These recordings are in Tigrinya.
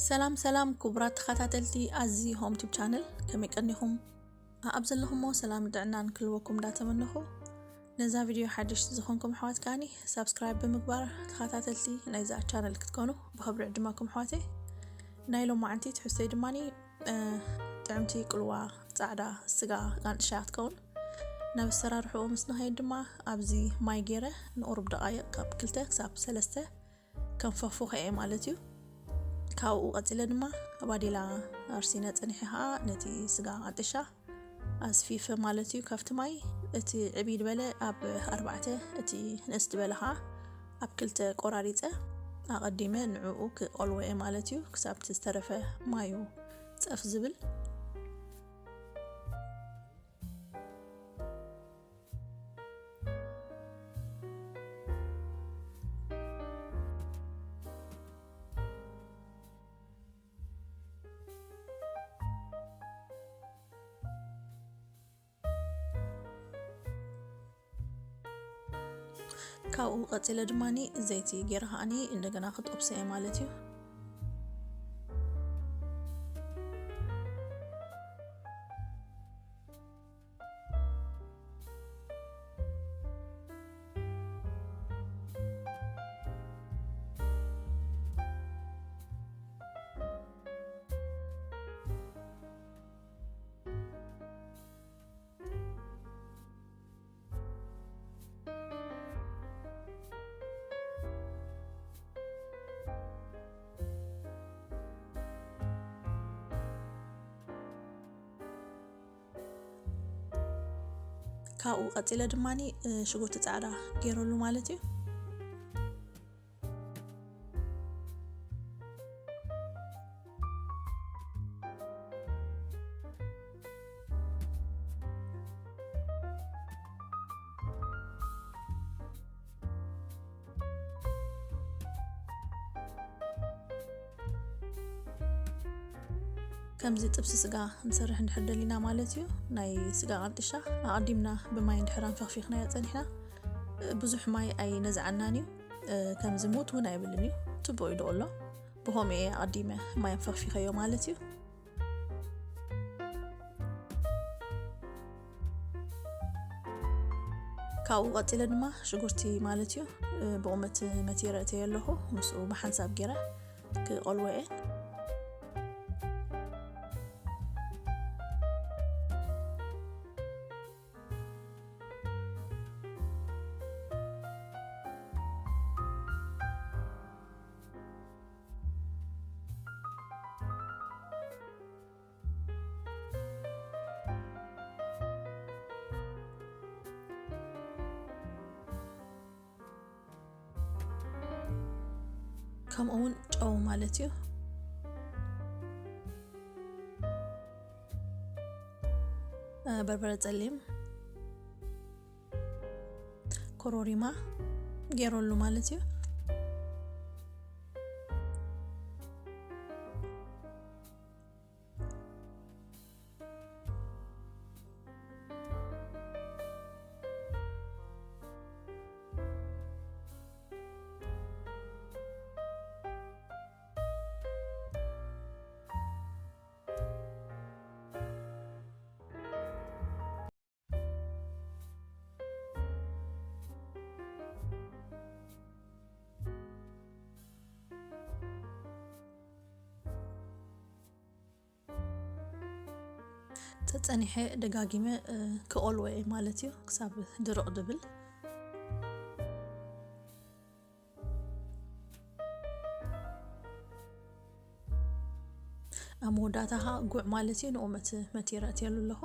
ሰላም ሰላም ክቡራት ተኸታተልቲ ኣዚ ሆም ቱብ ቻነል፣ ከመይ ቀኒኹም? ኣብ ዘለኹሞ ሰላም ጥዕናን ክልወኩም እንዳተመነኹ፣ ነዛ ቪድዮ ሓድሽ ዝኾንኩም ኣሕዋት ከኣኒ ሳብስክራይብ ብምግባር ተኸታተልቲ ናይዛ ቻነል ክትኮኑ ብኽብሪ ዕድመኩም ኣሕዋተይ። ናይ ሎማዓንቲ ትሕዝቶይ ድማኒ፣ እ፣ ጥዕምቲ ቅልዋ ጻዕዳ ስጋ ቃንጥሻ ክትከውን። ናብ ኣሰራርሕኡ ምስ ንኸይድ ድማ ኣብዚ ማይ ገይረ ንቁሩብ ደቓይቕ ካብ ክልተ ክሳብ ሰለስተ ከም ፈኹፈኹ እየ ማለት እዩ። ካብኡ ቀጺለ ድማ ባዴላ ኣርሲነ ጸኒሐ ኸኣ ነቲ ስጋ ቃንጥሻ ኣስፊፈ ማለት እዩ። ካብቲ ማይ እቲ ዕብይ ዝበለ ኣብ ኣርባዕተ፣ እቲ ንእስ ዝበለ ኸኣ ኣብ ክልተ ቆራሪጸ ኣቐዲመ ንዕኡ ክቐልዎ እየ ማለት እዩ። ክሳብ እቲ ዝተረፈ ማዩ ጸፍ ዝብል። ካብኡ ቀጺለ ድማኒ ዘይቲ ገይረ ከኣኒ እንደገና ክጠብሶ እየ ማለት እዩ። ካብኡ ቀጺለ ድማኒ፣ እ፣ ሽጉርቲ ጻዕዳ ገይረሉ ማለት እዩ። ከምዚ ጥብሲ ስጋ ክንሰርሕ እንድሕር ደሊና ማለት እዩ፣ ናይ ስጋ ቃንጥሻ ኣቐዲምና ብማይ እንድሕር ኣንፈኽፊኽናዮ ጸኒሕና፣ ብዙሕ ማይ ኣይነዝዓናን እዩ። ከምዚ ሙት እውን ኣይብልን እዩ፣ ጽቡቕ እዩ ደቕሎ። ብኸምኡ እየ ኣቐዲመ ማይ ኣንፈኽፊኸዮ ማለት እዩ። ካብኡ ቀጺለ ድማ ሽጉርቲ ማለት እዩ፣ ብቑመት መቲረ እተዮ ኣለኹ። ምስኡ ብሓንሳብ ገይረ ክቐልዎ እየ። ከምኡ እውን ጨው ማለት እዩ። እ፣ በርበረ ጸሊም፣ ኮሮሪማ ገይረሉ ማለት እዩ። ተጸኒሐ ደጋጊመ፣ እ፣ ክቐልዎ እየ ማለት እዩ፣ ክሳብ ድርቕ ድብል። ኣብ መወዳእታ ኸኣ ጉዕ ማለት እዩ፣ ንቑመት መቲረ ኣእትየሉ ኣለኹ።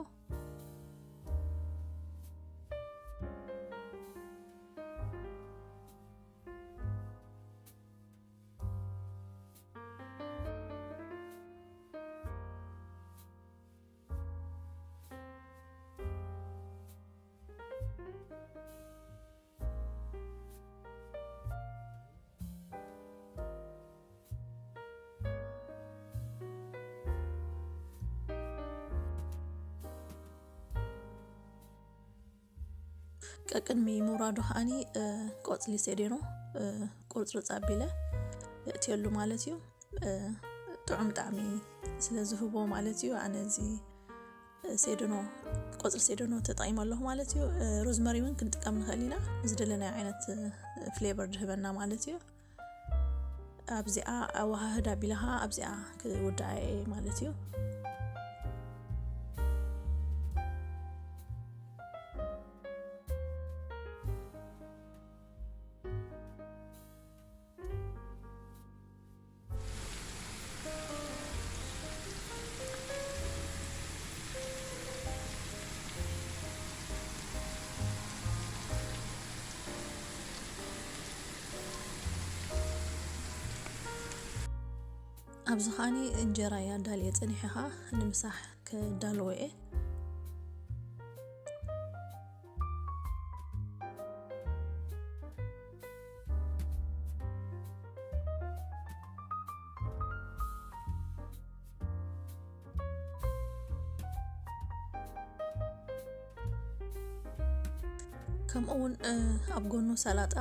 ቀቅድሚ ምውራዱ ከኣኒ፣ እ፣ ቆጽሊ ሴዴኖ፣ እ፣ ቁርጽርጽ ኣቢለ የእትየሉ ማለት እዩ። እ፣ ጥዑም ጣዕሚ ስለ ዝህቦ ማለት እዩ። ኣነ እዚ ሴደኖ፣ ቆጽሊ ሴደኖ ተጠቒመ ኣለኹ ማለት እዩ። ሮዝመሪ እውን ክንጥቀም ንኽእል ኢና፣ ዝደለናዮ ዓይነት ፍሌቨር ዝህበና ማለት እዩ። ኣብዚኣ ኣወሃህዳ ቢልኻ ኣብዚኣ ክውድኣ እየ ማለት እዩ። ኣብዚ ኸዓኒ እንጀራ እየ ኣዳልየ ጸኒሐ፣ ኸዓ ንምሳሕ ከዳልዎ እየ። ከምኡ እውን ኣብ ጎኑ ሰላጣ፣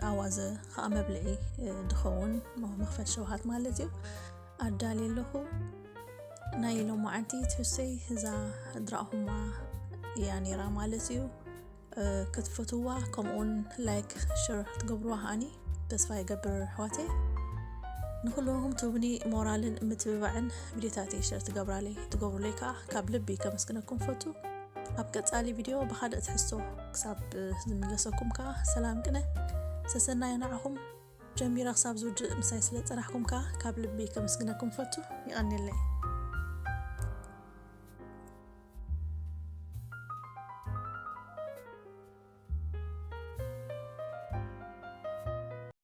ኣዋዘ ከዓ መብልዒ ዝኸውን መኽፈት ሸውሃት ማለት እዩ ኣዳልየ ኣለኹ። ናይ ሎማዓንቲ ትሕዝቶይ እዛ ዝረኣኹማ እያ ነይራ ማለት እዩ። ክትፈትዋ ከምኡውን ላይክ ሸር ክትገብርዋ ከዓኒ ተስፋ ይገብር ኣሕዋተይ። ንኩልኹም ትህቡኒ ሞራልን ምትብባዕን ቪድዮታተይ ሸር ትገብራለይ ትገብሩለይ ከዓ ካብ ልቢ ከመስግነኩም ፈቱ። ኣብ ቀጻሊ ቪድዮ ብኻልእ ትሕዝቶ ክሳብ ዝምለሰኩም ከዓ ሰላም ቅነ ሰሰናዮ ንዓኹም። ጀሚረ ክሳብ ዝውድእ ምሳይ ስለ ጸናሕኩም ከዓ ካብ ልቢ ከመስግነኩም ፈቱ። ይቐንየለይ።